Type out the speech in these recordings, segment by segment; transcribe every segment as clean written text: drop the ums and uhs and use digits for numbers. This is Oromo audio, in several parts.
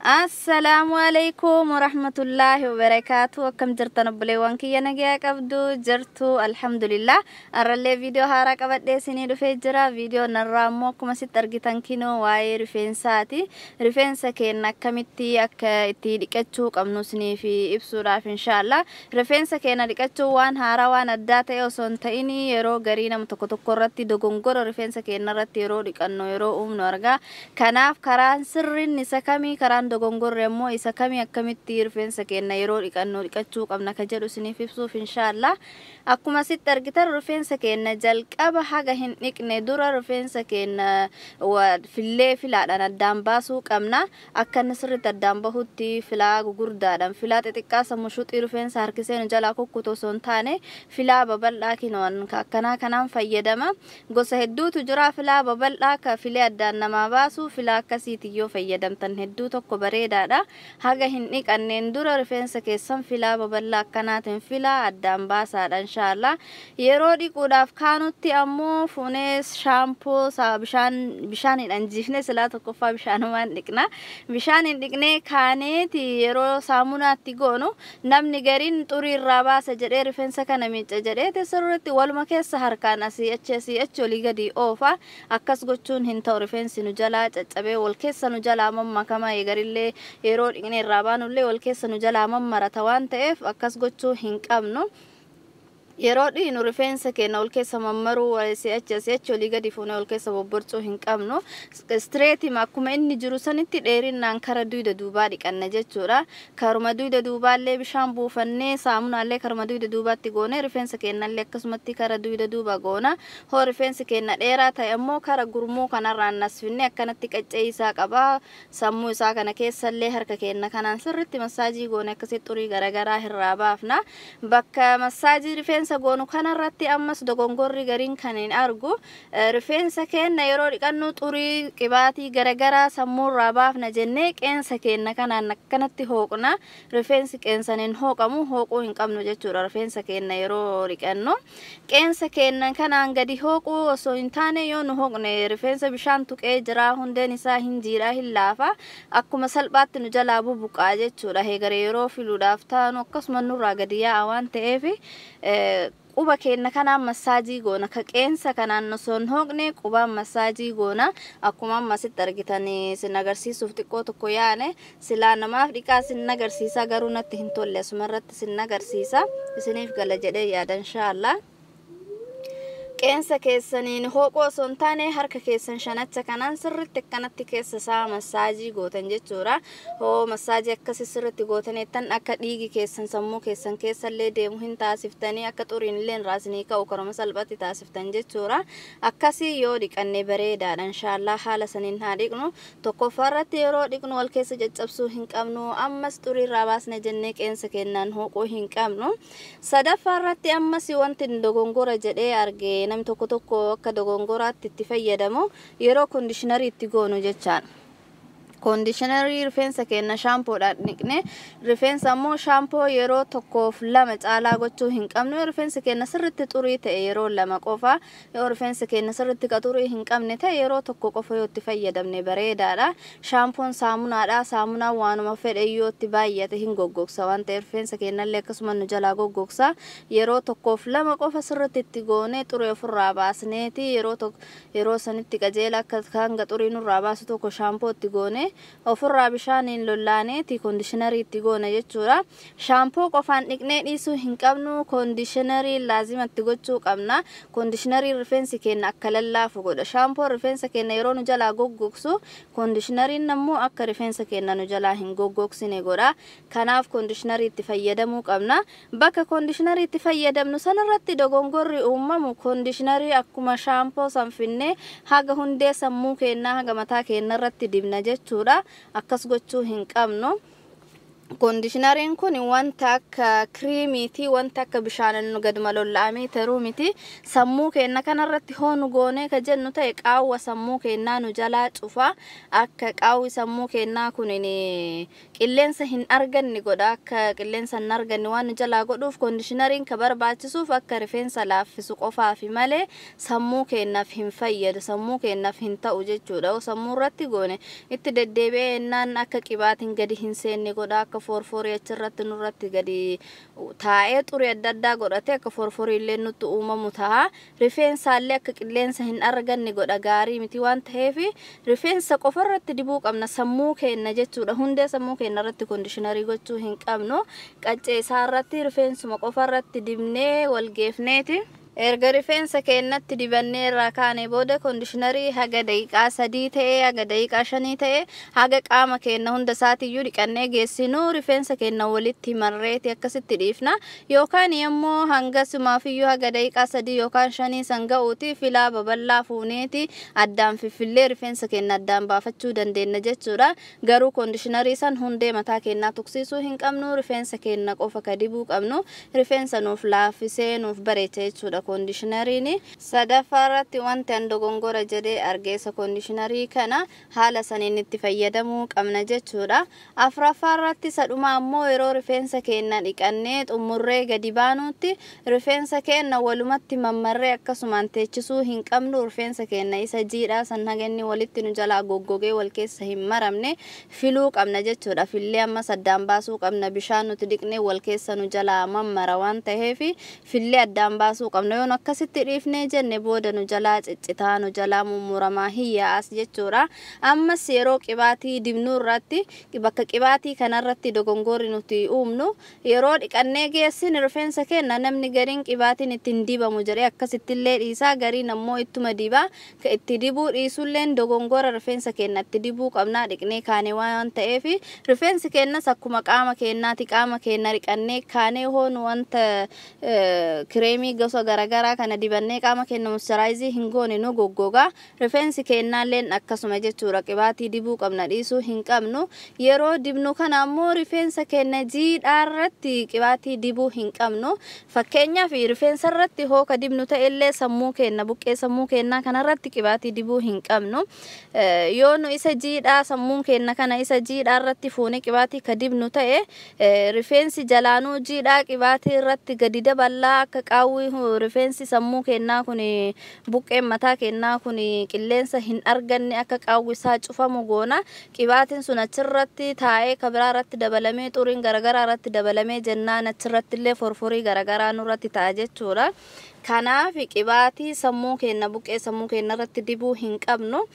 Assalaamu alaikum warahmatullaahi wabarakaatu. Akkam jirtan obboleewwan kiyya? Nagayaa qabdu jirtu? Alhamdulillah, har'allee viidiyoo haaraa qabadhee isinii dhufee jira. Viidiyoo narraa immoo akkuma sitti argitan kinoo waa'ee rifeensaati. Rifeensa keenya akkamitti akka itti dhiqachuu qabnu isiniif ibsuudhaaf inshaallah. Rifeensa keenya dhiqachuu waan haaraa, waan addaa ta'e osoo hin ta'in, yeroo garii nama tokko tokko irratti dogongora rifeensa keenya irratti yeroo dhiqannu yeroo uumnu argaa. Kanaaf karaan sirriin isa kamii, karaan dogongorre immoo isa kamii, akkamitti rifeensa keenya yeroo dhiqannu dhiqachuu qabna ka jedhu isiniif ibsuuf inshaallah. Akkuma asitti argitan, rifeensa keenya jalqaba haga hin dhiqne dura rifeensa keenya fillee filaadhaan addaan baasuu qabna. Akka inni sirriitti addaan bahutti filaa gugurdaadhaan, filaa xixiqqaa sammuu shuxii rifeensa harkisee nu jalaa kukkutu osoo hin taane, filaa babal'aa kinoon akkanaa kanaan fayyadama. Gosa hedduutu jira filaa babal'aa ka filee addaan namaa baasu. Filaa akkasiitiin yoo fayyadamtan hedduu tokko bareedaadha. Haga hin dhiqanneen dura rifeensa keessan filaa babal'aa akkanaatiin filaa addaan baasaadha inshaallah. Yeroo dhiquudhaaf kaanutti ammoo fuunee shaampoo bishaan bishaaniidhaan jiifne, silaa tokkoffaa bishaanumaan dhiqna. Bishaan hin dhiqnee kaaneeti yeroo saamunaatti goonu, namni gariin xurii irraa baasa jedhee, rifeensa kana miicca jedheeti sirriitti waluma keessa harkaan asii achi asii achi olii gadi oofa. Akkas gochuun hin ta'u. Rifeensi nu jalaa caccabee wal keessa nu jalaa mammakama. Eegarillee yeroo dhiqnee irraa baanullee wal keessa nu jalaa mammarata waan ta'eef akkas gochuu hin qabnu. Yeroo dhiinu rifeensa keenya ol keessa mammaruu, asii achi asii achi olii gadi fuunee ol keessa bobborcuu hin qabnu. Straightima akkuma inni jiru sanitti dheerinnaan kara duyda duubaa dhiqanna jechuudha. Karuma duyda duubaallee bishaan buufannee, saamunaallee karuma duyda duubaatti goone, rifeensa keenyallee akkasumatti kara duyda duuba goona. Hoo rifeensi keenya dheeraa ta'e ammoo kara gurmuu kanarraan nasfinne akkanatti qaccee isaa qaba. Sammuu isaa kana keessallee harka keenya kanaan sirritti massage goone akkasitti xurii garaagaraa irraa baafna. Bakka massage rifeensa goonu kanarratti ammas dogongorri gariin kan hin argu, rifeensa keenya yeroo dhiqannu xurii qibaatii garagaraa sammuurraa baafna jennee qeensa keenya kanaan akkanatti hooqna. Rifeensi qeensan hin hooqamu, hooquu hin qabnu jechuudha. Rifeensa keenya yeroo dhiqannu qeensa keenya kanaan gadi hooquu osoo hin taane, yoo nu hooqne rifeensa bishaan tuqee jira, hundeen isaa hin jiidhaa, hin laafa, akkuma salphaatti nu jalaa bubuqaa jechuudha. Heegare yeroo filuudhaaf taanu akkasuma nurraa gadi yaa'a waan ta'eef, quba keenya kanaan massage goona. Ka qeensa kanaan osoo hin hooqne qubaan massage goona. Akkuma amma asitti argitan sin agarsiisuuf xiqqoo tokko yaane. Silaa namaaf dhiqaa sin agarsiisa, garuu natti hin tolle. Asuma irratti sin agarsiisa, isiniif gala jedhee yaada inshaallah. Qeensa keessaniin hooquu osoo hin taane harka keessan shanacha kanaan sirritti akkanatti keessa isaa massage gootan jechuudha. Hoo massage akkasi sirritti gootaneettan akka dhiigi keessan sammuu keessan keessallee deemu hin taasiftanii, akka xuriin illee raasinii ka'u karuma salphatti taasiftan jechuudha. Akkasii yoo dhiqanne bareedaadha inshaallah. Haala saniin haa dhiqnu. Tokkoffaa irratti yeroo dhiqnu wal keessa caccabsuu hin qabnu. Ammas xurii irraa baasne jennee qeensa keenyaan hooquu hin qabnu. Sadaffaa irratti ammas wanti dogongora jedhee arge, namni tokko tokko akka dogongoraatti itti fayyadamu, yeroo conditioner itti goonu jechaadha. Conditioner rifeensa keenya shaampoodhaan dhiqne, rifeensa ammoo shaampoo yeroo tokkoof lama caalaa gochuu hin qabnu. Yoo rifeensa keenya sirritti xurii ta'e yeroo lama qofa, yoo rifeensa keenya sirritti qaxurii hin qabne ta'e yeroo tokko qofa yoo itti fayyadamne bareedaadha. Shaampoon saamunaadha. Saamunaan waanuma fedhe yoo itti baay'ate hin goggogsa waan ta'eef, rifeensa keenyallee akkasuma nu jalaa goggogsa. Yeroo tokkoof lama qofa sirritti itti goonee xurii ofirraa baasneeti, yeroo tokko yeroo sanitti qajeela akka hanga xurii nurraa baasu tokko shaampoo itti goone, ofirraa bishaaniin lollaaneeti conditioner itti goona jechuudha. Shaampoo qofaan dhiqnee dhiisuu hin qabnu, conditioner laazimatti gochuu qabna. Conditioner rifeensi keenya akka lallaafu godha. Shaampoo rifeensa keenya yeroo nu jalaa goggogsu, conditioneriin ammoo akka rifeensa keenya nu jalaa hin goggogsine godha. Kanaaf conditioner itti fayyadamuu qabna. Bakka conditioner itti fayyadamnu sanarratti dogongorri uumamu, conditioner akkuma shaampoo sanfinnee haga hundee sammuu keenyaa haga mataa keenya irratti dibna jechuudha. Akkas gochuu hin qabnu. Koondishinariin kun wanta akka kiriimiiti, wanta akka bishaan nu gaduma lolla'amee taruu miti. Sammuu keenya kanarratti hoonu goonee ka jennu ta'e, qaawwa sammuu keenyaa nu jalaa cufa. Akka qaawwi sammuu keenyaa kun qilleensa hin arganne godha. Akka qilleensa hin arganne waan nu jalaa godhuuf, koondishinariin ka barbaachisuuf akka rifeensa laaffisu qofaafi malee sammuu keenyaaf hin fayyadu, sammuu keenyaaf hin ta'u jechuudha. Sammuu irratti goone itti deddeebi'ee ennaan akka qibaatiin gadi hin seenne godha. Akka forforii achirratti nurratti gadi taa'ee xurii adda addaa godhate akka forforii illee nutti uumamu ta'a. Rifeensaallee akka qilleensa hin arganne godha. Gaarii miti waan ta'eef rifeensa qofarratti dibuu qabna, sammuu keenya jechuudha. Hundee sammuu keenya irratti koondishinarii gochuu hin qabnu. Qaccee isaa irratti, rifeensuma qofarratti dibnee walgeefneeti. Erga rifeensa keenyatti dibannee irraa kaane booda, koondishinarii haga daqiiqaa 3 ta'ee, haga daqiiqaa 5 ta'ee, haga qaama keenya hunda isaatiyyuu dhiqannee geessinu rifeensa keenya walitti marreeti akkasitti dhiifna. Yookaan immoo hangasumaafiyyuu haga daqiiqaa 3 yookaan 5 san ga'uuti filaa babal'aa fuuneeti addaan fiffillee rifeensa keenya addaan baafachuu dandeenya jechuudha. Garuu koondishinarii san hundee mataa keenyaa tuqsiisuu hin qabnu. Rifeensa keenya qofa ka dibuu qabnu. Rifeensa nuuf laaffisee nuuf bareecha jechuudha koondishinariin. Sadaffaa irratti wanti an dogongora jedhee argeessa, koondishinarii kana haala saniin itti fayyadamuu qabna jechuudha. Afuraffaa irratti, sadhuma ammoo, yeroo rifeensa keenya dhiqannee xumurree gadi baanutti rifeensa keenya walumatti mammarree akkasumaan teechisuu hin qabnu. Rifeensa keenya isa jiidhaa san haga inni walitti nu jalaa goggogee wal keessa hin maramne filuu qabna jechuudha. Fillee ammas addaan baasuu qabna. Bishaan nuti dhiqnee wal keessa nu jalaa mammara waan ta'eef fillee addaan baasuu qabna. Yoon akkasitti dhiifnee jenne booda nu jalaa ciccitaa, nu jalaa mummuramaa hiyyaa'as jechuudha. Ammas yeroo qibaatii dibnuu irratti, bakka qibaatii kanarratti dogongorri nuti uumnu, yeroo dhiqannee geessin rifeensa keenya namni gariin qibaatiin ittiin dibamu jedhee akkasittillee dhiisaa, gariin ammoo ittuma dibaa. Itti dibuu dhiisulleen dogongora. Rifeensa keenya itti dibuu qabnaa dhiqnee kaane waan ta'eef. Rifeensi keenyas akkuma qaama keenyaati. Qaama keenya dhiqannee kaanee hoonu wanta kireemii gosa garaagaraa kana dibannee qaama keenya moisturize hin goone nu goggoga. Rifeensi keenyaalleen akkasuma jechuudha. Qibaatii dibuu qabna, dhiisuu hin qabnu. Yeroo dibnu kana ammoo rifeensa keenya jiidhaa irratti qibaatii dibuu hin qabnu. Fakkeenyaaf rifeensa irratti hooka dibnu ta'ellee sammuu keenya, buqqee sammuu keenyaa kanarratti qibaatii dibuu hin qabnu. Yoo nu isa jiidhaa sammuun keenya kana isa jiidhaa irratti fuunee qibaatii ka dibnu ta'e, rifeensi jalaanuu jiidhaa qibaatii irratti gadi daballaa akka qaawwi rifeensi sammuu keenyaa kun, buqqeen mataa keenyaa kun qilleensa hin arganne, akka qaawwi isaa cufamu goona. Qibaatiin sun achirratti taa'ee kabiraa irratti dabalamee, xuriin garagaraa irratti dabalamee jennaan achirratti illee forforii garagaraa nurratti ta'a jechuudha. Kanaaf qibaatii sammuu keenya, buqqee sammuu keenya irratti dibuu hin qabnu.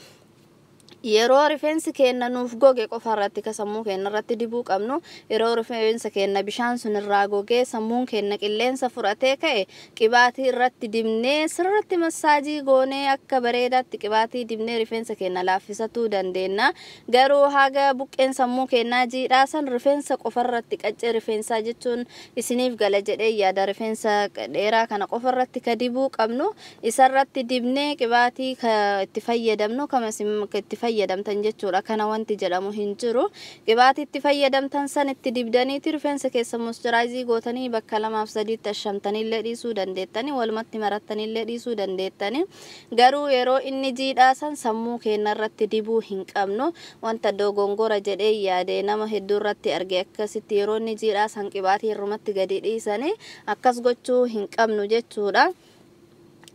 Yeroo rifeensi keenya nuuf goge qofa irratti ka sammuu keenya irratti dibuu qabnu. Yeroo rifeensa keenya bishaan sun irraa gogee sammuun keenya qilleensa fudhatee ka'e qibaatii irratti dibnee, sirriitti massage goonee, akka bareedaatti qibaatii dibnee rifeensa keenya laaffisatuu dandeenya. Garuu haga buqqeen sammuu keenyaa jiidhaa san rifeensa qofa irratti, qaccee rifeensaa jechuun isiniif gala jedhee yaada, rifeensa dheeraa kana qofa irratti ka dibuu qabnu. Isarratti dibnee qibaatii ka itti fayyadamnu kama itti fayyadamtan jechuudha. Kana wanti jedhamu hin jiru. Qibaatii itti fayyadamtan san itti dibdaniiti rifeensa keessa moisturize gootanii bakka lamaaf sadiitti ashamtaniillee dhiisuu dandeettanii, walumatti marattaniillee dhiisuu dandeettanii. Garuu yeroo inni jiidhaa san sammuu keenya irratti dibuu hin qabnu. Wanta dogongora jedhee yaade, nama hedduu irratti arge, akkasitti yeroo inni jiidhaa san qibaatii irrumatti gadi dhiisanii akkas gochuu hin qabnu jechuudha.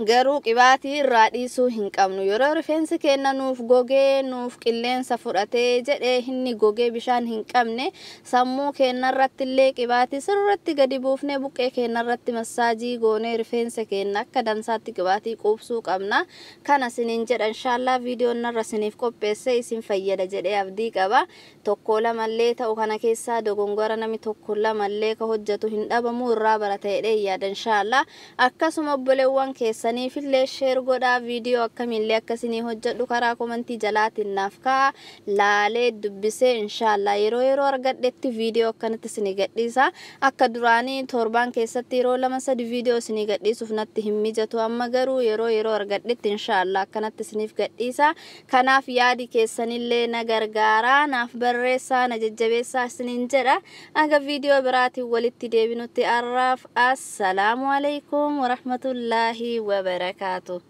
Garuu qibaatii irraa dhiisuu hin qabnu. Yeroo rifeensi keenya nuuf gogee, nuuf qilleensa fudhatee jedhee, inni gogee bishaan hin qabne, sammuu keenya irratti illee qibaatii sirriitti gadi buufnee buqqee keenya irratti massage goonee rifeensa keenya akka dansaatti qibaatii quubsuu qabna. Kana isiniin jedha. Inshaallah viidiyoon narra isiniif qopheesse isin fayyada jedhee abdii qaba. Tokko lamallee ta'u kana keessaa dogongora nami tokko lamallee ka hojjetu hin dhabamu, irraa barata jedhee yaada inshaallah. Akkasuma obboleewwan keessa keessaniifillee share godhaa. Viidiyoo akkamiillee akkasinii hojjedhu karaa komantii jalaatiin naaf ka'a, laalee dubbisee inshaallah yeroo yeroo argadhetti viidiyoo akkanatti isinii gadhiisa. Akka duraanii torbaan keessatti yeroo 2 3 viidiyoo isinii gadhiisuuf natti hin mijatu. Amma garuu yeroo yeroo argadhetti inshaallah akkanatti isiniif gadhiisa. Kanaaf yaadi keessanillee na gargaaraa, naaf barreessaa, na jajjabeessaa isiniin jedha. Aga viidiyoo biraatiin walitti deebinutti arraaf assalaamu alaikum warahmatullaahi wabarakaatu.